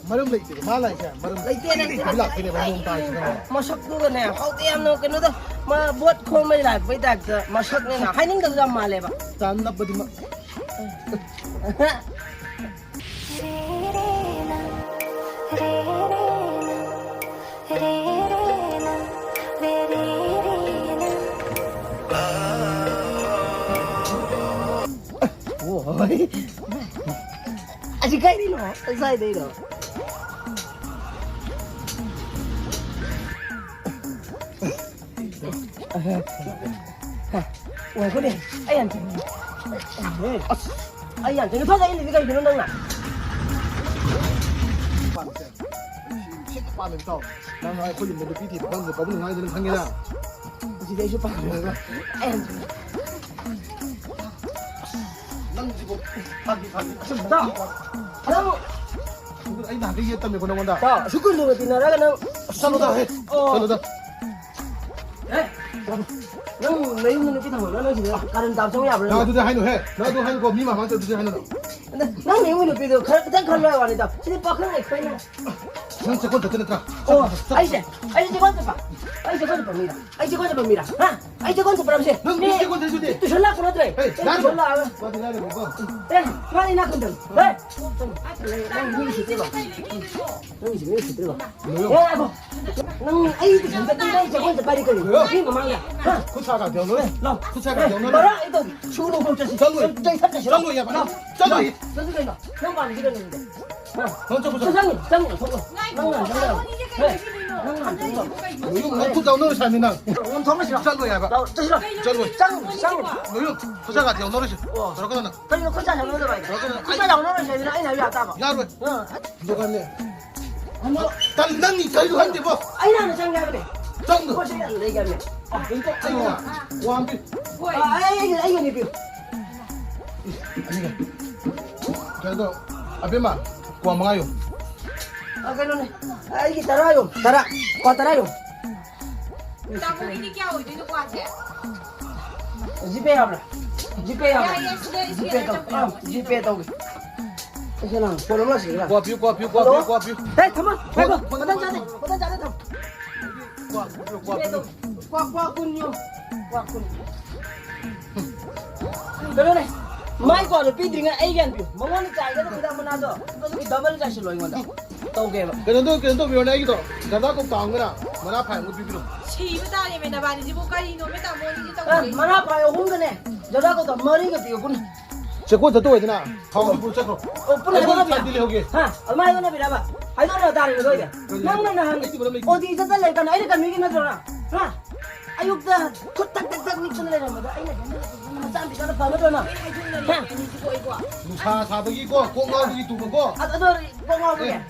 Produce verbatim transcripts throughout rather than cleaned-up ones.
ꯃꯔꯝ ꯂꯩꯇꯦꯕ ꯃꯥ ꯂꯥꯛꯏꯁꯦ꯫ ꯃꯔꯝ ꯂꯩꯇꯦ, ꯂꯩꯇꯦ꯫ ꯂꯩꯇꯕꯤ ꯂꯥꯛꯇꯣꯏꯅꯦꯕ ꯅꯣꯡ ꯇꯥꯔꯤꯁꯤꯅ꯫ ꯃꯁꯛꯇꯨꯒꯅꯦ, ꯍꯧꯗꯤ ꯌꯥꯝꯅ ꯀꯩꯅꯣꯗ, ꯃꯥ ꯕꯣꯠ ꯈꯣꯝꯕꯩ ꯂꯥꯛꯄꯩ ꯇꯥꯏꯞꯇ ꯃꯁꯛꯅꯦꯅ ꯍꯥꯏꯅꯤꯡꯗꯕ ꯌꯥꯝ ꯃꯥꯜꯂꯦꯕ꯫ ꯆꯥꯟꯅꯕꯗꯤ ꯃ- ꯑꯣꯏ꯫ ꯑꯁꯤ ꯀꯩꯅꯣ? ꯉꯁꯥꯏꯗꯩꯅꯣ꯫ ꯉꯥꯏꯈꯣꯅꯦ꯫ ꯑꯩ ꯌꯥꯝ ꯆꯪꯉꯦ꯫ ꯑꯁ! ꯑꯩ ꯌꯥꯝ ꯆꯪꯉꯦ꯫ ꯊꯣꯛꯂꯛꯏꯅꯦ ꯀꯩꯒꯤꯅꯣ ꯅꯪꯅ? ꯁꯤ ꯄꯥꯝꯃꯦ ꯇꯥꯎ꯫ ꯅꯪ ꯑꯩꯈꯣꯏ ꯌꯨꯝꯗ ꯅꯨꯄꯤ ꯊꯤꯕ ꯈꯪꯗꯦ ꯄꯥꯕꯨꯡ ꯉꯥꯏꯗꯅ ꯈꯪꯉꯦꯗ꯫ ꯑꯁꯤꯗꯤ ꯑꯩꯁꯨ ꯄꯥꯝꯃꯦꯕ꯫ ꯑꯩ ꯌꯥꯝ ꯆꯪꯉꯦ꯫ ꯅꯪꯁꯤꯕꯨ ꯐꯥꯒꯤ ꯐꯥꯒꯤ꯫ ꯑꯁ, ꯇꯥꯎ꯫ ꯅꯪ ꯑꯩ ꯅꯍꯥꯟꯒꯩ ꯌꯦꯠꯇꯕꯅꯦꯀꯣ ꯅꯪꯉꯣꯟꯗ꯫ ꯇꯥꯎ, ꯑꯁꯨꯛ ꯀꯨꯏꯅ ꯂꯨꯅ ꯇꯤꯟꯅꯔꯒ ꯅꯪ ꯆꯠꯂꯣꯗ, ꯍꯦ꯫ ꯑꯣ꯫ ꯆꯠꯂꯣꯗ꯫ ꯑꯦ, ꯅꯪ ꯅꯌꯨꯝꯗ ꯅꯨꯄꯤ ꯊꯝꯃꯝꯃꯒ ꯅꯪ ꯁꯤꯗ ꯀꯥꯔꯟ ꯇꯥꯕ ꯆꯪꯉꯨ ꯌꯥꯕ꯭ꯔꯥ ꯅꯪ ꯅꯪ? ꯑꯗꯨꯗꯤ ꯍꯥꯏꯅꯨꯍꯦ꯫ ꯅꯪ ꯑꯗꯨ ꯍꯥꯏꯅꯨꯀꯣ꯫ ꯃꯤ ꯃꯃꯥꯡꯗ ꯑꯗꯨꯗꯤ ꯍꯥꯏꯅꯨ ꯅꯪ꯫ ꯅꯪ, ꯅꯪ ꯅꯌꯨꯝꯒꯤ ꯅꯨꯄꯤꯗꯣ ꯈꯔ ꯈꯤꯇꯪ ꯈꯜꯂꯣ ꯍꯥꯏ ꯋꯥꯅꯤꯗ꯫ ꯁꯤꯗꯤ ꯄꯥꯈꯪ ꯑꯩꯈꯣꯏꯅ꯫ ꯅꯪ ꯆꯦꯛꯀꯣꯟ ꯆꯠꯇꯣꯏ ꯅꯠꯇ꯭ꯔꯥ? ꯑꯣ, ꯆꯠꯂꯣ, ꯆꯠꯂꯣ꯫ ꯑꯩꯁꯦ, ꯑꯩꯁꯦ ꯆꯦꯛꯀꯣꯟ ꯆꯠꯄ꯫ ꯑꯩ ꯆꯦꯛꯀꯣꯟ ꯆꯠꯄ ꯃꯤꯔꯥ? ꯑꯩ ꯆꯦꯛꯀꯣꯟ ꯆꯠꯄ ꯃꯤꯔꯥ? ꯍꯥ? ꯑꯩ ꯆꯦꯛꯀꯣꯟ ꯆꯠꯄ꯭ꯔꯕꯁꯦ? ꯅꯪ, ꯅꯪ ꯆꯦꯛꯀꯣꯟ ꯆꯠꯂꯤꯗꯨꯗꯤ? ꯇꯨꯏꯁꯟ ꯂꯥꯛꯄ ꯅꯠꯇ꯭ꯔꯦ? ꯍꯦ, ꯑꯦ, ꯂꯥꯛꯑꯅꯨ꯫ ꯇꯨꯏꯁꯟ ꯂꯥꯛꯑꯒ꯫ ꯃꯥꯗꯤ ꯂꯥꯏꯔꯕꯀꯣ꯫ ꯑꯦ, ꯃꯥꯗꯤ ꯏꯅꯥꯛ ꯈꯨꯟꯗꯕ꯫ ꯍꯦ? ꯅꯪ ꯃꯤ ꯎꯁꯤꯠꯇ꯭ꯔꯤꯕ? ꯅꯪꯒꯤꯁꯤ ꯃꯤ ꯎꯁꯤꯠꯇ꯭ꯔꯤꯕ? ꯂꯣꯏꯌꯣ꯫ ꯑꯦ, ꯉꯥꯏꯈꯣ꯫ ꯅꯪ ꯑꯩ ꯇꯨꯏꯁꯟ ꯆꯠꯄꯗ ꯑꯩ ꯆꯦꯛꯀꯣꯟ ꯆꯠꯄ ꯍꯥꯏꯗꯤ ꯀꯔꯤꯅꯣ? ꯂꯣꯏꯌꯣ꯫ ꯃꯤ ꯃꯃꯥꯡꯗ꯫ ꯍꯥ? ꯈꯨꯠ ꯁꯥ ꯀꯥ ꯌꯧꯅꯔꯦ꯫ ꯂꯥꯎ꯫ ꯈꯨꯠ ꯁꯥ ꯀꯥ ꯑꯦ, ꯌꯧꯅꯔꯦ꯫ ꯕꯔꯥ ꯑꯩ ꯇꯧꯒꯦ꯫ ꯁꯨꯔꯨ ꯈꯣꯡ ꯆꯠꯁꯤ꯫ ꯆꯠꯂꯣꯏ꯫ ꯆꯩ ꯊꯛ ꯆꯠꯁꯤꯔꯣ? ꯆꯠꯂꯣꯏ ꯍꯥꯏꯕ꯫ ꯂꯥꯎ꯫ ꯆꯠꯂꯣꯏ꯫ ꯂꯥꯎ꯫ ꯆꯠꯁꯤ ꯀꯩꯅꯣ? ꯅꯪ ꯄꯥꯝꯃꯤꯁꯤ ꯀꯩꯅꯣ ꯑꯗꯨꯗꯤ? ꯍꯥ? ꯅꯪ ꯆꯠꯈꯣ, ꯆꯠꯈꯣ꯫ ꯆꯪꯉꯨ, ꯆꯪꯉꯨ, ꯊꯣꯛꯂꯛꯑꯣ꯫ ꯅꯪ ꯍꯥꯟꯅ ꯆꯪꯉꯨ꯫ ꯍꯦ, ꯅꯪ ꯍꯥꯟꯅ ꯆꯪꯉꯨ꯫ ꯂꯣꯏꯌꯣ, ꯅꯪ ꯈꯨꯠ ꯌꯧꯅꯔꯣꯏ ꯁꯥꯃꯤ ꯅꯪ꯫ ꯉꯝꯊꯣꯛꯅꯁꯤꯔꯣ? ꯆꯠꯂꯣꯏ ꯍꯥꯏꯕ꯫ ꯂꯥꯎ, ꯆꯠꯁꯤꯔꯣ? ꯆꯠꯂꯣꯏ꯫ ꯆꯪꯉꯨ, ꯆꯪꯉꯨ꯫ ꯂꯣꯏꯌꯣ, ꯈꯨꯠ ꯁꯥ ꯀꯥ ꯌꯧꯅꯔꯣꯏꯁꯤ꯫ ꯑꯣ꯫ ꯇꯧꯔꯛꯀꯅꯨ ꯅꯪ꯫ ꯀꯩꯅꯣ ꯈꯨꯠ ꯁꯥ ꯌꯧꯅꯔꯣꯏ ꯍꯥꯏꯕ? ꯇꯧꯔꯛꯀꯅꯨ ꯅꯪ꯫ ꯈꯨꯠ ꯁꯥ ꯌꯧꯅꯔꯣꯏ ꯍꯥꯏꯕ ꯅꯪ ꯑꯩꯅ ꯍꯥꯏꯕ ꯌꯥ ꯇꯥꯕ? ꯌꯥꯔꯣꯏ꯫ ꯑ꯫ ꯗꯨꯀꯥꯟꯅꯦ꯫ ꯇꯜ-, ꯅꯪꯒꯤ ꯀꯔꯤꯁꯨ ꯈꯟꯗꯦꯕꯣ꯫ ꯑꯩꯅ ꯍꯥꯟꯅ ꯆꯪꯒꯦ ꯍꯥꯏꯕꯅꯦ꯫ ꯆꯪꯗꯣ꯫ ꯄꯣꯠ ꯆꯩ ꯌꯥꯝ ꯂꯩꯒꯦ ꯍꯥꯏꯕꯅꯦ꯫ ꯑ, ꯀꯩꯅꯣ ꯇꯧ-, ꯑꯩꯅ ꯋꯥ ꯑꯝꯕꯤ꯫ ꯍꯣꯏ꯫ ꯑ, ꯑꯩ, ꯑꯩ, ꯑꯩ, ꯑꯩ ꯑꯣꯏꯅ ꯄꯤꯌꯨ꯫ ꯑꯅꯤꯒ꯫ ꯀꯩꯅꯣ ꯇꯧ, ꯑꯕꯦꯝꯃ, ꯀ꯭ꯋꯥ ꯃꯉꯥ ꯌꯣ꯫ ꯑ, ꯀꯩꯅꯣꯅꯦ, ꯑꯩꯒꯤ ꯇꯔꯥ ꯌꯣ, ꯇꯔꯥ, ꯀ꯭ꯋꯥ ꯇꯔꯥ ꯌꯣ꯫ ꯇꯥꯃꯣꯒꯤꯗꯤ ꯀꯌꯥ ꯑꯣꯏꯗꯣꯏꯅꯣ ꯀ꯭ꯋꯥꯁꯦ? ꯖꯤꯄꯦ ꯌꯥꯕ꯭ꯔꯥ? ꯖꯤꯄꯦ ꯌꯥꯕ꯭ꯔꯥ? ꯌꯥꯏꯌꯦ, ꯁꯤꯗ, ꯁꯤꯗ ꯖꯤꯄꯦ ꯇꯧ-, ꯆꯪꯕꯤꯔꯣ꯫ ꯑ, ꯖꯤꯄꯦ ꯇꯧꯒꯦ꯫ ꯑꯩꯁꯦ ꯅꯍꯥꯟ ꯐꯣꯟ ꯑꯃ ꯂꯥꯛꯁꯤꯜꯂꯦ꯫ ꯀ꯭ꯋꯥ ꯄꯤꯌꯨ, ꯀ꯭ꯋꯥ ꯄꯤꯌꯨ, ꯀ꯭ꯋꯥ ꯍꯜꯂꯣ? ꯄꯤꯌꯨ, ꯀ꯭ꯋꯥ ꯄꯤꯌꯨ꯫ ꯍꯦ, ꯊꯝꯃꯣ, ꯉꯥꯏꯈꯣ, ꯐꯣꯟ, ꯐꯣꯟ, ꯃꯇꯝ ꯐꯣꯟ, ꯆꯥꯗꯦ, ꯐꯣꯟ꯫ ꯃꯇꯝ ꯆꯥꯗꯦ, ꯊꯝꯃꯣ꯫ ꯀ꯭ꯋꯥ ꯄꯤꯌꯨ, ꯀ꯭ꯋꯥ ꯄꯤꯌꯨ꯫ ꯀ꯭ꯋꯥ, ꯀ꯭ꯋꯥ ꯀꯨꯟ ꯌꯣ, ꯀ꯭ꯋꯥ ꯀꯨꯟ꯫ ꯀꯩꯅꯣꯅꯦ, ꯃꯥꯏ ꯀ꯭ꯋꯥꯗꯣ ꯄꯤꯗ꯭ꯔꯤꯉꯩ ꯑꯩꯒꯤ ꯍꯥꯟꯅ ꯄꯤꯌꯨ꯫ ꯃꯉꯣꯟꯗ ꯆꯥꯏꯒꯗꯕ ꯍꯤꯗꯥꯛ ꯃꯅꯥꯗꯣ ꯑꯗꯨꯒꯤ ꯗꯕꯜ ꯆꯥꯏꯁꯤꯜꯂꯣ ꯑꯩꯉꯣꯟꯗ꯫ ꯇꯧꯒꯦꯕ꯫ ꯀꯩꯅꯣꯗꯣ, ꯀꯩꯅꯣ ꯇꯧꯕꯤꯔꯣꯅꯦ ꯑꯩꯒꯤꯗꯣ꯫ ꯖꯔꯗꯥ ꯀꯧꯇꯥ ꯑꯃꯒꯅ ꯃꯅꯥ ꯐꯥꯏ ꯑꯃꯒ ꯄꯤꯕꯤꯔꯣ꯫ ꯁꯤꯕ ꯇꯥꯔꯦꯃꯦ ꯅꯕꯥꯅꯤꯁꯤꯕꯨ ꯀꯔꯤꯅꯣꯃꯦ ꯇꯥꯃꯣ ꯑꯅꯤꯁꯦ ꯑ, ꯇꯧꯔꯤꯁꯦ? ꯃꯅꯥ ꯐꯥꯏ ꯑꯍꯨꯝꯒꯅꯦ, ꯖꯔꯗꯥ ꯀꯧꯇꯥ ꯃꯔꯤꯒ ꯄꯤꯌꯨ ꯄꯨꯟꯅ꯫ ꯆꯦꯀꯣꯟ ꯆꯠꯇꯣꯏꯗꯅ ꯊꯥꯎꯗꯨ ꯄꯨꯔ ꯆꯠꯈ꯭ꯔꯣ꯫ ꯑꯣ, ꯄꯨꯟꯅ ꯑꯩ ꯍꯥꯏꯗꯣꯛꯅꯕꯤꯔ? ꯆꯥꯟꯗꯤ ꯂꯩꯍꯧꯒꯦ꯫ ꯍꯥ? ꯑꯗꯨꯃꯥꯏꯅ ꯍꯥꯏꯗꯣꯛꯅꯕꯤꯔꯕ? ꯍꯥꯏꯗꯣꯛꯅ ꯇꯥꯔꯦ ꯅꯣꯏꯗ꯫ ꯀꯔꯤ? ꯅꯪꯅ ꯅꯍꯥꯟ ꯑꯩꯗꯤ ꯃꯔꯝ ꯂꯩꯇꯦ꯫ ꯑꯣ ꯇꯤ ꯆꯠꯇ ꯂꯩꯔꯀꯥꯟꯗ ꯑꯩꯅ ꯀꯟꯕꯤꯒꯤ ꯅꯠꯇ꯭ꯔꯣ ꯅꯪ? ꯍꯥ? ꯑꯌꯨꯛꯇ ꯈꯨꯠ ꯊꯛ ꯊꯛ ꯊꯛ ꯅꯤꯛꯇꯅ ꯂꯩꯔꯝꯕꯗ ꯑꯩꯅ ꯃꯆꯥ ꯄꯤꯖꯅ ꯐꯒꯗ꯭ꯔꯣ ꯅꯪ? ꯍꯥ? ꯅꯨꯡꯁꯥ ꯁꯥꯕꯒꯤꯀꯣ, ꯀꯣꯛ ꯉꯥꯎꯕꯒꯤ ꯇꯨꯕꯀꯣ꯫ ꯑꯗꯨ, ꯑꯗꯨ ꯀꯣꯛ ꯉꯥꯎꯕꯒꯤ? ꯑꯦ꯫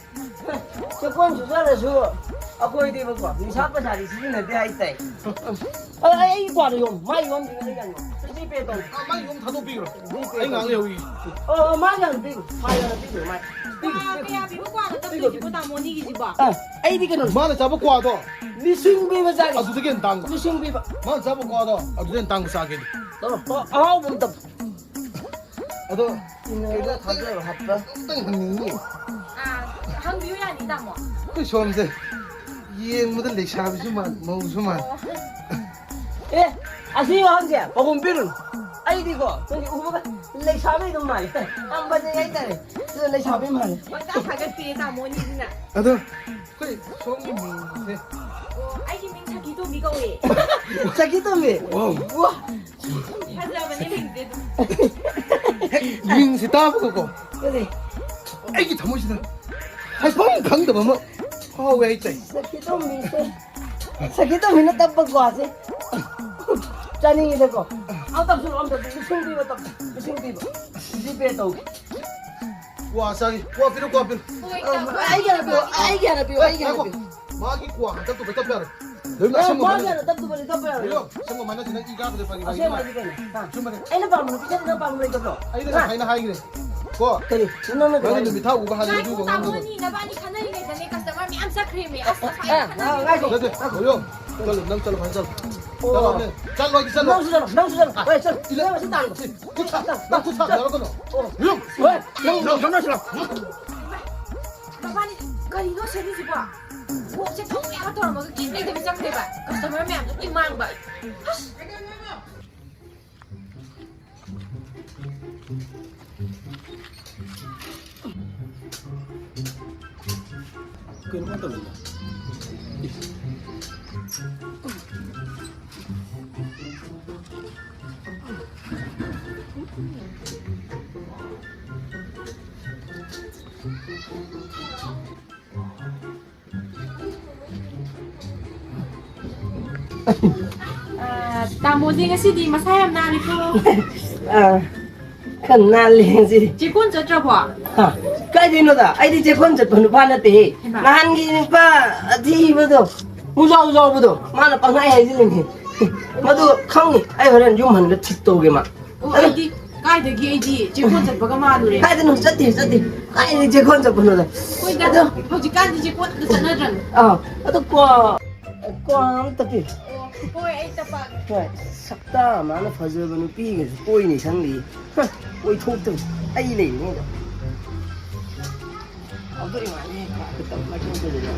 ꯆꯦꯛꯀꯣꯟ ꯆꯨꯖꯔꯁꯨ ꯑꯩꯈꯣꯏꯗꯤꯕꯀꯣ ꯅꯤꯁꯥ ꯄꯩꯁꯥꯗꯤ ꯁꯤꯖꯤꯟꯅꯗꯦ ꯍꯥꯏꯇꯥꯏ꯫ ꯑ, ꯑꯩ ꯀ꯭ꯋꯥꯗꯣ ꯌꯣꯝ, ꯃꯥ ꯌꯣꯝꯗ꯭ꯔꯤꯉꯩꯗ ꯌꯣꯝ꯫ ꯖꯤ ꯄꯦ ꯇꯧ꯫ ꯑ, ꯃꯥ ꯌꯣꯝ ꯊꯥꯗꯣꯛꯄꯤꯈ꯭ꯔꯣ꯫ ꯖꯤ ꯄꯦ ꯑꯩ ꯇꯧ꯫ ꯉꯥꯏꯍꯥꯛ ꯂꯩꯍꯧꯏ꯫ ꯑꯣ, ꯃꯥꯒꯤ ꯍꯥꯟꯅ ꯄꯤꯈ꯭ꯔꯣ꯫ ꯐꯥꯏꯜ ꯍꯥꯟꯅ ꯄꯤꯈ꯭ꯔꯣ, ꯃꯥ꯫ ꯄꯤꯈ꯭ꯔꯣ, ꯀ꯭ꯋꯥ ꯄꯤꯈ꯭ꯔꯣ꯫ ꯀꯌꯥ ꯄꯤꯕ ꯀ꯭ꯋꯥꯅꯣ ꯇꯞꯇꯣꯏꯁꯤꯕꯣ ꯇꯥꯃꯣ ꯑꯅꯤꯒꯤꯁꯤꯕꯣ? ꯑ, ꯑꯩꯗꯤ ꯀꯩꯅꯣ꯫ ꯃꯥꯅ ꯆꯥꯕ ꯀ꯭ꯋꯥꯗꯣ꯫ ꯂꯤꯁꯤꯡ ꯄꯤꯕ ꯆꯥꯒꯦ꯫ ꯑꯗꯨꯗꯒꯤ ꯍꯦꯟꯅ ꯇꯥꯡꯕ꯫ ꯂꯤꯁꯤꯡ ꯄꯤꯕ꯫ ꯃꯥꯅ ꯆꯥꯕ ꯀ꯭ꯋꯥꯗꯣ ꯑꯗꯨꯗꯒꯤ ꯍꯦꯟꯅ ꯇꯥꯡꯕ ꯆꯥꯒꯦ꯫ ꯑꯣ, ꯑꯣ, ꯑꯍꯥꯎꯕ ꯑꯝꯇ꯫ ꯑꯗꯣ ꯏꯟꯅꯔꯒ ꯊꯥꯖꯕ ꯍꯥꯞꯄ꯫ ꯑꯝꯇꯪ ꯍꯪꯅꯤꯡꯉꯤ꯫ ꯑꯥ, ꯍꯪꯕꯤꯌꯨ ꯌꯥꯅꯤ, ꯇꯥꯃꯣ꯫ ꯑꯩꯈꯣꯏ ꯁꯣꯝꯁꯦ ꯌꯦꯡꯕꯗ ꯂꯩꯁꯥꯕꯤꯁꯨ ꯃꯥꯜ, ꯃꯧꯁꯨ ꯃꯥꯜ꯫ ꯑꯣ꯫ ꯑꯦ, ꯑꯁꯤ ꯋꯥꯍꯪꯁꯦ ꯄꯥꯎꯈꯨꯝ ꯄꯤꯔꯨꯅꯨ꯫ ꯑꯩꯗꯤꯀꯣ, ꯅꯪꯒꯤ ꯎꯕꯒ ꯂꯩꯁꯥꯕꯤ ꯑꯗꯨꯝ ꯃꯥꯜꯂꯦ꯫ ꯌꯥꯝ ꯐꯖꯩ ꯍꯥꯏꯇꯥꯔꯦ꯫ ꯑꯗꯨ ꯂꯩꯁꯥꯕꯤ ꯃꯥꯜꯂꯦ꯫ ꯄꯪꯇꯥ ꯊꯥꯒꯠꯄꯤꯔꯦ, ꯇꯥꯃꯣ ꯑꯅꯤꯁꯤꯅ꯫ ꯑꯗꯣ ꯑꯩꯈꯣꯏ ꯁꯣꯝꯒꯤ ꯃꯤꯡꯁꯦ꯫ ꯑꯣ, ꯑꯩꯒꯤ ꯃꯤꯡ ꯁꯈꯤ ꯇꯣꯝꯕꯤ ꯀꯧꯋꯦ꯫ ꯁꯈꯤ ꯇꯣꯝꯕꯤ? ꯋꯥꯎ꯫ ꯋꯥ꯫ ꯐꯖꯕꯅꯦ ꯃꯤꯡꯁꯦ ꯑꯗꯨꯝ꯫ ꯍꯦꯛ ꯃꯤꯡꯁꯦ ꯇꯥꯕꯒꯀꯣ, ꯀꯔꯤ? ꯑꯩꯒꯤ ꯊꯃꯣꯏꯁꯤꯗ ꯍꯥꯏꯐꯝ ꯈꯪꯗꯕ ꯑꯃ ꯐꯥꯎꯋꯦ ꯍꯥꯏꯇꯥꯏ꯫ ꯁꯈꯤ ꯇꯣꯝꯕꯤꯁꯦ, ꯁꯈꯤ ꯇꯣꯝꯕꯤꯅ ꯇꯞꯄ ꯀ꯭ꯋꯥꯁꯦ ꯆꯥꯅꯤꯡꯉꯤꯗꯀꯣ꯫ ꯑꯝ ꯇꯞꯁꯨ ꯑꯝ ꯇꯞꯁꯨ ꯂꯤꯁꯤꯡ ꯄꯤꯕ ꯇꯞ-, ꯂꯤꯁꯤꯡ ꯄꯤꯕ꯫ ꯖꯤ ꯄꯦ ꯇꯧꯒꯦ꯫ ꯀ꯭ꯋꯥ ꯆꯥꯒꯦ꯫ ꯀ꯭ꯋꯥ ꯄꯤꯔꯣ, ꯀ꯭ꯋꯥ ꯄꯤꯔꯣ꯫ ꯍꯣꯏ, ꯑ, ꯇꯧꯔꯣ꯫ ꯑꯩꯒꯤ ꯍꯥꯟꯅ ꯄꯤꯌꯣ, ꯑꯩꯒꯤ ꯍꯥꯟꯅ ꯄꯤꯌꯣ, ꯑꯩꯒꯤ ꯍꯥꯟꯅ ꯉꯥꯏꯈꯣ꯫ ꯄꯤꯌꯣ꯫ ꯃꯥꯒꯤ ꯀ꯭ꯋꯥ ꯍꯟꯗꯛꯇꯨ ꯀꯩ ꯇꯞꯄ ꯌꯥꯔꯣꯏ꯫ ꯂꯣꯏꯅ ꯑꯦ, ꯑꯁꯦꯡꯕ ꯃꯥꯒꯤ ꯃꯥꯟꯅꯁꯦ꯫ ꯍꯥꯟꯅ ꯇꯞꯇꯨꯕꯗꯤ ꯇꯞꯄ ꯌꯥꯔꯣꯏ꯫ ꯂꯣꯏꯅ ꯑꯁꯦꯡꯕ ꯃꯥꯟꯅꯁꯦ꯫ ꯅꯪ ꯏ ꯀꯥꯗ꯭ꯔꯦ ꯐꯥꯒꯤ ꯐꯥꯒꯤ ꯑꯁꯦꯡꯕ ꯃꯥꯟꯅꯁꯦ꯫ ꯍꯥꯏꯁꯦ ꯀꯩꯅꯣ? ꯍꯥ? ꯁꯨꯝ ꯃꯥꯟꯅꯁꯦ꯫ ꯑꯩꯅ ꯄꯥꯝꯕ ꯅꯨꯄꯤꯁꯦ ꯅꯪ ꯄꯥꯝꯕ ꯂꯩꯇꯕ꯭ꯔꯣ? ꯑꯩꯅ ꯍꯥ? ꯉꯁꯥꯏꯅ ꯍꯥꯏꯈ꯭ꯔꯦ꯫ ꯀꯣ꯫ ꯀꯔꯤ? ꯅꯪꯅ ꯀꯔꯤ ꯅꯪꯅ ꯍꯥꯏꯅꯣ? ꯅꯨꯃꯤꯠ ꯊꯥ ꯎꯕ ꯍꯥꯟꯅ ꯉꯥꯏꯈꯣ, ꯑꯗꯨꯒ ꯇꯥꯃꯣ ꯉꯥꯡꯅꯕ꯫ ꯑꯅꯤ ꯅꯕꯥꯅꯤ ꯈꯟꯅꯔꯤꯉꯩꯗꯅꯦ ꯀꯁꯇꯃꯔ ꯃꯌꯥꯝ ꯆꯠꯈ꯭ꯔꯦꯃꯦ꯫ ꯑꯁ, ꯉꯁꯥꯏ ꯑ, ꯉꯥꯏꯈꯣ꯫ ꯅꯠꯇꯦ, ꯉꯥꯏꯈꯣ꯫ ꯆꯠꯂꯣ, ꯅꯪ ꯆꯠꯂꯣ, ꯐꯖꯅ ꯆꯠꯂꯣ꯫ ꯑꯣ꯫ ꯆꯠꯂꯣ, ꯅꯪ ꯆꯠꯂꯣ, ꯐꯖꯅ ꯆꯠꯂꯣ꯫ ꯅꯪꯁꯨ ꯆꯠꯂꯣ, ꯅꯪꯁꯨ ꯆꯠꯂꯣ꯫ ꯍꯣꯏ, ꯆꯠꯂꯣ꯫ ꯏꯂꯥ-, ꯅꯪ ꯁꯤ ꯇꯥꯔꯣ꯫ ꯁꯤ, ꯈꯨꯠ ꯁꯥ-, ꯅꯪ ꯈꯨꯠ ꯁꯥ ꯌꯥꯔꯛꯀꯅꯣ꯫ ꯑꯣ꯫ ꯍꯣꯏ, ꯅꯪ, ꯅꯪ, ꯅꯪ ꯆꯠꯂꯣ꯫ ꯃꯕꯥꯅꯤ ꯀꯔꯤꯅꯣ ꯁꯦꯝꯃꯤꯁꯤꯕꯣ? ꯀꯣꯛꯁꯦ ꯊꯣꯡ ꯌꯥꯕ ꯇꯧꯔꯝꯃꯒ ꯀꯦꯛ ꯂꯩꯗꯕꯤ ꯆꯪꯗꯦꯕ꯫ ꯀꯁꯇꯃꯔ ꯃꯌꯥꯝꯗꯣ ꯏ ꯃꯥꯡꯕ꯫ ꯑꯁ! ꯀꯩꯅꯣ ꯃꯥ ꯇꯧꯔꯤꯗꯣ? ꯑ, ꯇꯥꯃꯣꯗꯤ ꯉꯁꯤꯗꯤ ꯃꯁꯥ ꯌꯥꯝ ꯅꯥꯜꯂꯤꯀꯣ꯫ ꯑ, ꯈꯔ ꯅꯥꯜꯂꯦ ꯉꯁꯤꯗꯤ꯫ ꯆꯦꯀꯣꯟ ꯆꯠꯇ꯭ꯔꯕꯣ? ꯍꯥ? ꯀꯥꯏꯗꯩꯅꯣꯗ? ꯑꯩꯗꯤ ꯆꯦꯀꯣꯟ ꯆꯠꯄ ꯅꯨꯄꯥ ꯅꯠꯇꯦꯍꯦ꯫ ꯍꯩꯃꯥ꯫ ꯅꯍꯥꯟꯒꯤ ꯅꯨꯄꯥ ꯑꯊꯤꯕꯗꯣ, ꯃꯨꯖꯥꯎ ꯖꯥꯎꯕꯗꯣ, ꯃꯥꯅ ꯄꯪꯍꯥꯏ ꯍꯥꯏꯖꯤꯜꯂꯤꯅꯦ꯫ ꯃꯗꯨ ꯈꯪꯅꯤ, ꯑꯩ ꯍꯣꯔꯦꯟ ꯌꯨꯝ ꯍꯟꯕꯗ ꯊꯤꯠ ꯇꯧꯒꯦ ꯃꯥ꯫ ꯑꯣ, ꯑꯩꯗꯤ ꯀꯥꯏꯗꯒꯤ ꯑꯩꯗꯤ ꯆꯦꯀꯣꯟ ꯆꯠꯄꯒ ꯃꯥꯜꯂꯨꯔꯦ꯫ ꯀꯥꯏꯗꯅꯣ ꯆꯠꯇꯦ, ꯆꯠꯇꯦ꯫ ꯀꯥꯏꯗꯒꯤ ꯆꯦꯀꯣꯟ ꯆꯠꯄꯅꯣꯗ? ꯍꯣꯏꯗ, ꯑꯗꯣ ꯍꯧꯖꯤꯛꯀꯥꯟꯗꯤ ꯆꯦꯀꯣꯟꯗ ꯆꯠꯅꯗ꯭ꯔꯕꯅꯤ꯫ ꯑꯥ, ꯑꯗꯣ ꯀ꯭ꯋꯥ, ꯀ꯭ꯋꯥ ꯑꯝꯇ ꯄꯤ꯫ ꯑꯣ, ꯍꯣꯏ, ꯑꯩ ꯇꯄꯥꯛ꯫ ꯍꯣꯏ, ꯁꯛꯇꯥ ꯃꯥꯅ ꯐꯖꯕ ꯅꯨꯄꯤꯒꯁꯦ ꯀꯣꯏꯅꯤ ꯁꯪꯂꯤ꯫ ꯍ, ꯀꯣꯏꯊꯣꯛꯇꯕ꯫ ꯑꯩ ꯂꯩꯔꯤꯉꯩꯗ꯫ ꯑꯗꯨ ꯏꯃꯥꯅꯤ, ꯈꯨꯠꯇ ꯃꯥꯏꯀꯩ ꯇꯧꯗꯅ꯫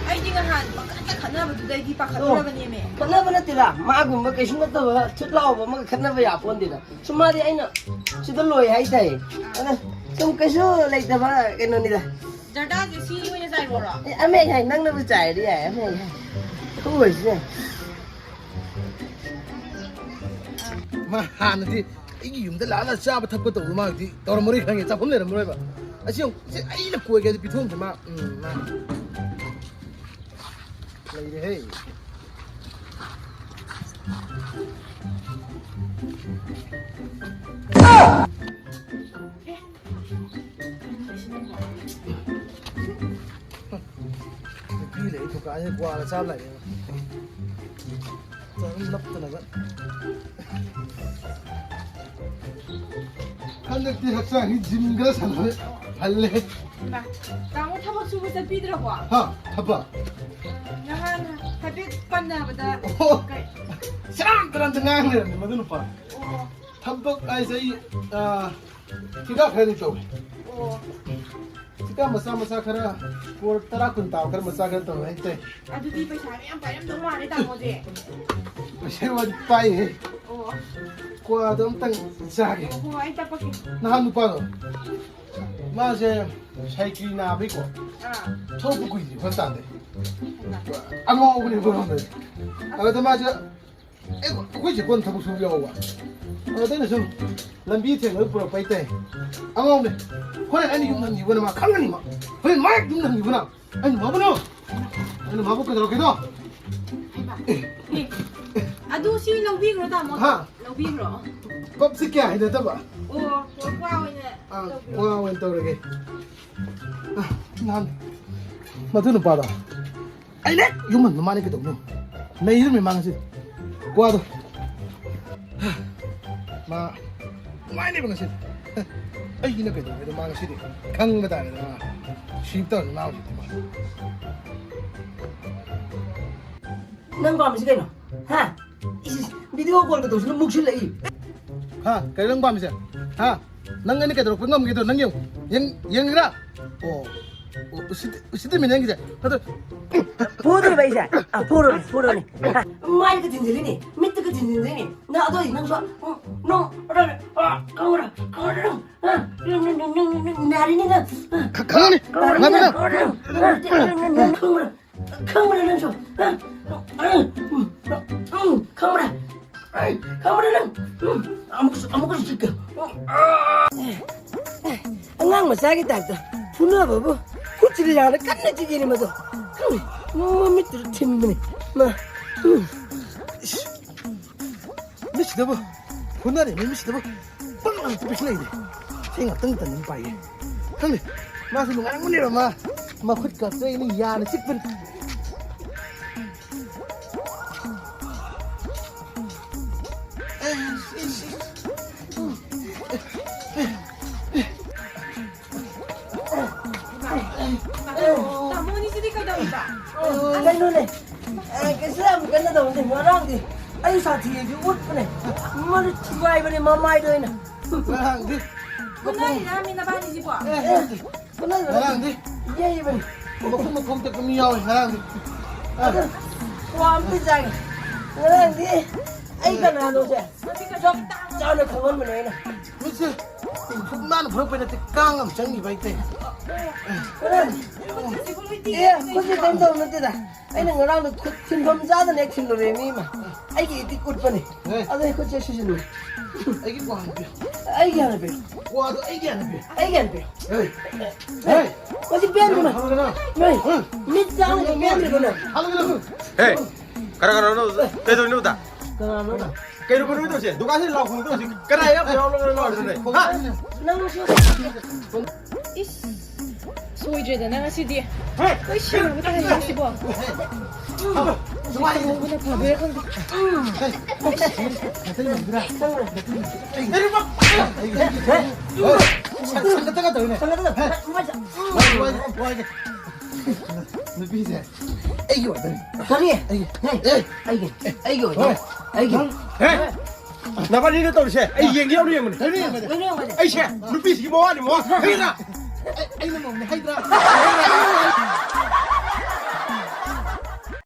ꯑꯩꯗꯤ ꯅꯍꯥꯟ ꯄꯪꯈꯠꯇ ꯈꯠꯅꯕꯗꯨꯗꯩꯗꯤ ꯄꯥꯈꯠꯂꯨꯔꯕꯅꯦꯃꯦ꯫ ꯈꯠꯅꯕ ꯅꯠꯇꯦꯗ, ꯃꯥꯒꯨꯝꯕ ꯀꯩꯁꯨ ꯅꯠꯇꯕ ꯊꯨꯠ ꯂꯥꯎꯕ ꯑꯃꯒ ꯈꯠꯅꯕ ꯌꯥꯄꯣꯟꯇꯦꯗ꯫ ꯁꯨꯝ ꯃꯥꯗꯤ ꯑꯩꯅ ꯁꯤꯗ ꯂꯣꯏ ꯍꯥꯏꯇꯥꯏ꯫ ꯑꯗ ꯁꯨꯝ ꯀꯩꯁꯨ ꯂꯩꯇꯕ ꯀꯩꯅꯣꯅꯤꯗ꯫ ꯖꯔꯗꯥꯁꯦ ꯁꯤ ꯑꯣꯏꯅ ꯆꯥꯏꯔꯣꯔꯣ? ꯑꯦ, ꯑꯃ ꯍꯦꯛ ꯍꯥꯏ, ꯅꯪꯅꯕꯨ ꯆꯥꯏꯔꯗꯤ ꯌꯥꯏ, ꯑꯃ ꯍꯦꯛ ꯍꯥꯏ꯫ ꯊꯣꯛꯎꯔꯁꯤꯅꯦ꯫ ꯃꯥ ꯍꯥꯟꯅꯗꯤ ꯑꯩꯒꯤ ꯌꯨꯝꯗ ꯂꯥꯛꯑꯒ ꯆꯥꯕ ꯊꯛꯄ ꯇꯧꯕꯗꯣ ꯃꯥ ꯍꯧꯖꯤꯛ ꯇꯧꯔꯝꯃꯔꯣꯏ ꯈꯪꯉꯦ, ꯆꯥꯐꯝ ꯂꯩꯔꯝꯃꯔꯣꯏꯕ꯫ ꯑꯁꯤ ꯌꯦꯡꯉꯨ, ꯁꯤ ꯑꯩꯅ ꯀꯣꯏꯒꯦ ꯍꯥꯏꯗꯤ ꯄꯤꯊꯣꯛꯑꯝꯁꯦ ꯃꯥ, ꯎꯝ, ꯃꯥ꯫ ꯂꯩꯔꯦꯍꯦ꯫ ꯅꯨꯄꯤ ꯂꯩ ꯗꯨꯀꯥꯟꯁꯤꯗ ꯀ꯭ꯋꯥꯒ ꯆꯥꯕ ꯂꯥꯛꯑꯦ꯫ ꯆꯥꯅꯝ ꯅꯞꯇꯅꯒ꯫ ꯍꯟꯗꯛꯇꯤ ꯍꯛꯆꯥꯡꯁꯤ ꯖꯤꯝ ꯈꯔ ꯁꯥꯟꯅꯔꯦ꯫ ꯍꯜꯂꯦ꯫ ꯏꯃꯥ, ꯇꯥꯃꯣ ꯊꯕꯛ ꯁꯨꯕ ꯆꯠꯄꯤꯗ꯭ꯔꯕꯣ? ꯍꯥ? ꯊꯕꯛ? ꯅꯍꯥꯟ ꯍꯥꯏꯐꯦꯠ ꯄꯟꯅꯕꯗ ꯑꯣ꯫ ꯀꯩ- ꯁꯦꯔꯥꯟ ꯇꯨꯔꯥꯟꯗ ꯉꯥꯡ ꯂꯩꯔꯝꯃꯦ ꯃꯗꯨ ꯅꯨꯄꯥ꯫ ꯑꯣ꯫ ꯊꯕꯛ ꯍꯥꯏꯁꯦ ꯑꯩ, ꯑ, ꯊꯤꯀꯥ ꯈꯔꯗꯤ ꯇꯧꯋꯦ꯫ ꯑꯣ꯫ ꯊꯤꯀꯥ ꯃꯆꯥ ꯃꯆꯥ ꯈꯔ, ꯀꯣꯔ ꯇꯔꯥ ꯀꯨꯟ ꯇꯥꯕ ꯈꯔ ꯃꯆꯥ ꯈꯔ ꯇꯧꯋꯦ ꯑꯩ ꯇꯧꯋꯦ꯫ ꯑꯗꯨꯗꯤ ꯄꯩꯁꯥ ꯃꯌꯥꯝ ꯄꯥꯏꯔꯝꯗꯧ ꯃꯥꯜꯂꯦ ꯇꯥꯃꯣꯁꯦ꯫ ꯄꯩꯁꯥ ꯋꯥꯗꯤ ꯄꯥꯏꯍꯦ꯫ ꯑꯣ꯫ ꯀ꯭ꯋꯥꯗꯣ ꯑꯝꯇꯪ ꯆꯥꯒꯦ꯫ ꯑꯣ, ꯍꯣꯏ, ꯑꯩ ꯇꯞꯄꯛꯀꯦ꯫ ꯅꯍꯥꯟ ꯅꯨꯄꯥꯗꯣ, ꯃꯥꯁꯦ ꯁꯥꯏꯀ꯭ꯔꯤ ꯅꯥꯕꯩꯀꯣ, ꯑꯥ꯫ ꯊꯣꯛꯄ ꯀꯨꯏꯗ꯭ꯔꯤ ꯍꯣꯁꯄꯤꯇꯥꯜꯗꯩ꯫ ꯑꯉꯥꯎꯕꯅꯦ ꯃꯔꯣꯟꯗꯗꯤ꯫ ꯑꯗꯨꯗ ꯃꯥꯁꯦ ꯑꯩ-, ꯑꯩꯈꯣꯏ ꯆꯦꯀꯣꯟ ꯊꯕꯛ ꯁꯨꯕ ꯌꯥꯎꯕ꯫ ꯑꯗꯨꯗ ꯑꯩꯅ ꯁꯨꯝ ꯂꯝꯕꯤ ꯊꯦꯡꯅꯕ ꯄꯨꯔꯛꯄ ꯍꯥꯏꯇꯥꯔꯦ꯫ ꯑꯉꯥꯎꯕꯅꯦ꯫ ꯍꯣꯔꯦꯟ ꯑꯩꯅ ꯌꯨꯝꯗ ꯍꯟꯈꯤꯕꯅ ꯃꯥ ꯈꯪꯒꯅꯤ ꯃꯥ꯫ ꯍꯣꯔꯦꯟ ꯃꯥ ꯌꯨꯝꯗ ꯍꯟꯈꯤꯕꯅ꯫ ꯑꯩꯅ ꯃꯥꯕꯨꯅꯣ꯫ ꯑꯩꯅ ꯃꯥꯕꯨ ꯀꯩꯗꯧꯔꯛꯀꯦꯗꯣ? ꯍꯩꯃꯥ꯫ ꯑꯦ, ꯑꯗꯨ ꯁꯤ ꯂꯧꯕꯤꯈ꯭ꯔꯣ ꯇꯥꯃꯣ꯫ ꯍꯥ? ꯂꯧꯕꯤꯈ꯭ꯔꯣ꯫ ꯄꯞꯁꯤ ꯀꯌꯥ ꯍꯩꯅꯗꯕ? ꯑꯣ, ꯀ꯭ꯋꯥ ꯑꯣꯏꯅ ꯑꯥ, ꯇꯧꯕꯤꯔꯣ꯫ ꯀ꯭ꯋꯥ ꯑꯣꯏꯅ ꯇꯧꯔꯒꯦ꯫ ꯑꯥ, ꯅꯍꯥꯟ ꯃꯗꯨ ꯅꯨꯄꯥꯗꯣ ꯑꯩꯅ ꯌꯨꯝ ꯍꯟꯕ ꯃꯥꯅ ꯀꯩꯗꯧꯅꯣ? ꯅꯩꯔꯝꯃꯤ ꯃꯥ ꯉꯁꯤ꯫ ꯀ꯭ꯋꯥꯗꯣ꯫ ꯃꯥ ꯅꯨꯡꯉꯥꯏꯅꯦꯕ ꯉꯁꯤꯗꯤ꯫ ꯑꯩꯒꯤꯅ ꯀꯩꯗꯧꯒꯦꯗꯣ ꯃꯥ ꯉꯁꯤꯗꯤ ꯈꯪꯕ ꯇꯥꯔꯦꯗꯅ ꯃꯥ꯫ ꯁꯤꯕ ꯇꯧꯔꯅꯤ ꯃꯥ ꯍꯧꯖꯤꯛꯇꯤ ꯃꯥ꯫ ꯅꯪ ꯄꯥꯝꯃꯤꯁꯤ ꯀꯩꯅꯣ? ꯍꯥ? ꯏꯁ, ꯏꯁ, ꯚꯤꯗꯤꯑꯣ ꯀꯣꯜꯒ ꯇꯧꯁꯤꯜꯂ ꯃꯨꯛꯁꯤꯜꯂꯛꯏ꯫ ꯍꯥ? ꯀꯔꯤ ꯅꯪ ꯄꯥꯝꯃꯤꯁꯦ? ꯍꯥ? ꯅꯪ ꯑꯩꯅ ꯀꯩꯗꯧꯔꯛꯄ ꯉꯝꯒꯦꯗꯣ ꯅꯪ ꯌꯦꯡꯉꯨ꯫ ꯌꯦꯡ-, ꯌꯦꯡꯒꯦꯔꯥ? ꯑꯣ꯫ ꯑꯣ, ꯎꯁꯤꯠꯇ-, ꯎꯁꯤꯠꯇꯃꯤ ꯅꯪꯒꯤꯁꯦ꯫ ꯑꯗꯣ, ꯐꯨꯗꯣꯔꯤꯕ ꯑꯩꯁꯦ? ꯑ, ꯐꯨꯔꯣꯅꯦ, ꯐꯨꯔꯣꯅꯦ꯫ ꯃꯥꯏꯗꯒ ꯊꯤꯟꯖꯤꯜꯂꯤꯅꯦ, ꯃꯤꯠꯇꯒ ꯊꯤꯟꯖꯤꯟꯗꯣꯏꯅꯦ꯫ ꯅꯪ ꯑꯗꯣ ꯅꯪꯁꯨ, ꯎꯝ, ꯅꯪ, ꯑ, ꯈꯪꯕ꯭ꯔꯥ? ꯈꯪꯕ꯭ꯔꯥ? ꯅꯪ, ꯅꯪ, ꯅꯪ, ꯅꯪ, ꯅꯪ ꯅꯥꯔꯤꯅꯦ ꯅꯪ꯫ ꯈ-, ꯈꯪꯉꯅꯤ꯫ ꯅꯥꯔꯤꯅꯦ, ꯉꯥꯏꯕꯤꯌꯨ꯫ ꯈꯪꯕ꯭ꯔꯥ? ꯈꯪꯕ꯭ꯔꯥ? ꯈꯪꯕ꯭ꯔꯥ ꯅꯪꯁꯨ? ꯍꯥ? ꯈꯪꯕ꯭ꯔꯥ? ꯈꯪꯕ꯭ꯔꯥ ꯅꯪ? ꯑꯃꯨꯛꯀꯁꯨ, ꯑꯃꯨꯛꯀꯁꯨ ꯆꯤꯛꯀꯦ꯫ ꯑꯉꯥꯡ ꯃꯆꯥꯒꯤ ꯇꯥꯏꯞꯇ ꯐꯨꯅꯕꯕꯨ ꯈꯨꯠꯁꯤꯗ ꯌꯥꯜꯂ ꯀꯟꯅ ꯆꯤꯛꯏꯅꯦ ꯃꯗꯣ꯫ ꯃꯃꯤꯠꯇꯨꯗ ꯊꯤꯟꯕꯅꯤ꯫ ꯃꯥ, ꯏꯁ꯫ ꯃꯤꯠꯁꯤꯗꯕꯨ ꯐꯨꯅꯔꯤꯅꯦ, ꯃꯤꯠꯁꯤꯗꯕꯨ ꯄꯪ ꯉꯥꯛꯇ ꯄꯤꯁꯤꯜꯂꯛꯏꯅꯦ꯫ ꯁꯤ ꯉꯥꯛꯇꯪ ꯇꯟꯅꯤꯡ ꯄꯥꯏꯌꯦ꯫ ꯈꯪꯗꯦ, ꯃꯥꯁꯨ ꯅꯨꯡꯉꯥꯏꯔꯝꯒꯅꯦꯕ꯫ ꯃꯥ ꯃꯈꯨꯠ ꯀꯥꯞꯆꯩꯅ ꯌꯥꯅ ꯆꯤꯛꯄꯅꯤ꯫ ꯇꯥꯃꯣꯅꯤꯁꯤꯗꯤ ꯀꯩꯗꯧꯔꯤꯕ? ꯀꯩꯅꯣꯅꯦ, ꯑꯦ, ꯀꯩꯁꯨ ꯌꯥꯝ ꯀꯟꯅ ꯇꯧꯗꯦ꯫ ꯉꯔꯥꯡꯗꯤ ꯑꯩ ꯁꯥꯊꯤꯗꯤ ꯎꯠꯄꯅꯦ꯫ ꯃꯥꯗꯤ ꯊꯨꯒꯥꯏꯕꯅꯦ ꯃꯃꯥꯏꯗꯣ ꯑꯩꯅ꯫ ꯉꯔꯥꯡꯗꯤ ꯐꯨꯅꯔꯤꯔꯥꯃꯤ ꯅꯕꯥꯅꯤꯁꯤꯕꯣ? ꯑꯦ, ꯐꯨꯅꯗ꯭ꯔꯦ꯫ ꯉꯔꯥꯡꯗꯤ ꯌꯩꯕꯅꯤ꯫ ꯃꯈꯨꯠ ꯃꯈꯣꯡ ꯇꯦꯛꯄ ꯃꯤ ꯌꯥꯎꯋꯦ ꯉꯔꯥꯡꯗꯤ꯫ ꯑꯗꯨ ꯋꯥ ꯑꯝꯇ ꯆꯥꯒꯦ꯫ ꯉꯔꯥꯡꯗꯤ ꯑꯩ ꯀꯅꯥꯅꯣꯁꯦ ꯆꯞ ꯆꯥꯅ ꯈꯪꯍꯟꯕꯅꯦ ꯑꯩꯅ꯫ ꯃꯤꯠꯁꯦ ꯈꯨꯠ ꯃꯥꯅ ꯐꯨꯔꯛꯄꯩ ꯅꯠꯇꯦ, ꯀꯥꯡ ꯑꯃ ꯆꯪꯈꯤꯕ ꯍꯥꯏꯇꯥꯔꯦ꯫ ꯉꯔꯥꯡ ꯑꯦ, ꯈꯨꯠꯁꯦ ꯀꯩꯝ ꯇꯧꯕ ꯅꯠꯇꯦꯗ꯫ ꯑꯩꯅ ꯉꯔꯥꯡꯗꯣ ꯈꯨꯠ ꯊꯤꯟꯐꯝ ꯆꯥꯗꯅ ꯍꯦꯛ ꯊꯤꯜꯂꯨꯔꯦ ꯃꯤ ꯑꯃ꯫ ꯑꯩꯒꯤ ꯏꯇꯤꯛ ꯎꯠꯄꯅꯦ꯫ ꯑꯦ꯫ ꯑꯗꯣ ꯑꯩ ꯈꯨꯠꯁꯦ ꯁꯤꯖꯤꯟꯅꯩ꯫ ꯑꯩꯒꯤ ꯀ꯭ꯋꯥ ꯍꯥꯟꯅ ꯄꯤꯌꯨ꯫ ꯑꯩꯒꯤ ꯍꯥꯟꯅ ꯄꯤꯌꯨ꯫ ꯀ꯭ꯋꯥꯗꯣ ꯑꯩꯒꯤ ꯍꯥꯟꯅ ꯄꯤꯌꯨ꯫ ꯑꯩꯒꯤ ꯍꯥꯟꯅ ꯄꯤꯌꯨ꯫ ꯑꯦ꯫ ꯍꯦ꯫ ꯃꯁꯤ ꯄꯦꯟꯗ꯭ꯔꯣ ꯅꯪ? ꯍꯜꯂꯒꯅ꯫ ꯅꯣꯏ, ꯃꯤꯠ ꯆꯥꯡꯅ ꯄꯦꯟꯗ꯭ꯔꯤꯕꯣ ꯅꯪ? ꯍꯜꯂꯒꯅ꯫ ꯍꯦ, ꯀꯅꯥ ꯀꯅꯥꯅꯣ? ꯀꯩꯗꯧꯔꯤꯅꯣ ꯇ? ꯀꯅꯥꯅꯣ? ꯀꯩꯅꯣ ꯀꯩꯅꯣ ꯇꯧꯁꯦ? ꯗꯨꯀꯥꯟꯁꯤꯗ ꯂꯥꯎ ꯈꯣꯡ ꯇꯧꯁꯦ꯫ ꯀꯅꯥ ꯌꯥꯝ ꯌꯥꯎꯔꯒ ꯂꯥꯎꯔꯤꯅꯣ? ꯍꯥ? ꯅꯪꯁꯨ꯫ ꯏꯁ, ꯁꯣꯏꯗ꯭ꯔꯦꯗꯅ ꯉꯁꯤꯗꯤ꯫ ꯍꯦ! ꯑꯩꯈꯣꯏ ꯁꯤꯔꯕ ꯇꯥꯔꯦ ꯉꯁꯤꯕꯣ꯫ ꯅꯨꯡꯉꯥꯏ꯫ ꯇꯧꯕꯅ ꯐꯗꯣꯏꯔꯥ ꯈꯪꯗꯦ꯫ ꯅꯨꯄꯤꯁꯦ ꯑꯩꯒꯤ ꯑꯣꯏꯗꯣꯏꯅꯤ꯫ ꯀꯔꯤ? ꯑꯩꯒꯤ꯫ ꯑꯩꯒꯤ꯫ ꯑꯩꯒꯤ ꯑꯣꯏꯗꯣꯏꯅꯤ꯫ ꯑꯩꯒꯤ꯫ ꯍꯦ! ꯅꯕꯥꯅꯤꯅ ꯇꯧꯔꯤꯁꯦ ꯑꯩ ꯌꯦꯡꯒꯦ ꯌꯥꯎꯅ ꯌꯦꯡꯕꯅꯦ꯫ ꯂꯣꯏꯅ ꯌꯦꯡꯕꯅꯦ꯫ ꯑꯩꯁꯦ ꯅꯨꯄꯤꯁꯤꯒꯤ ꯃꯋꯥꯅꯤ ꯃꯋꯥ꯫ ꯍꯩꯔꯥ! ꯑꯩ, ꯑꯩꯅ ꯃꯧꯅꯦ ꯍꯩꯗ꯭ꯔꯥ?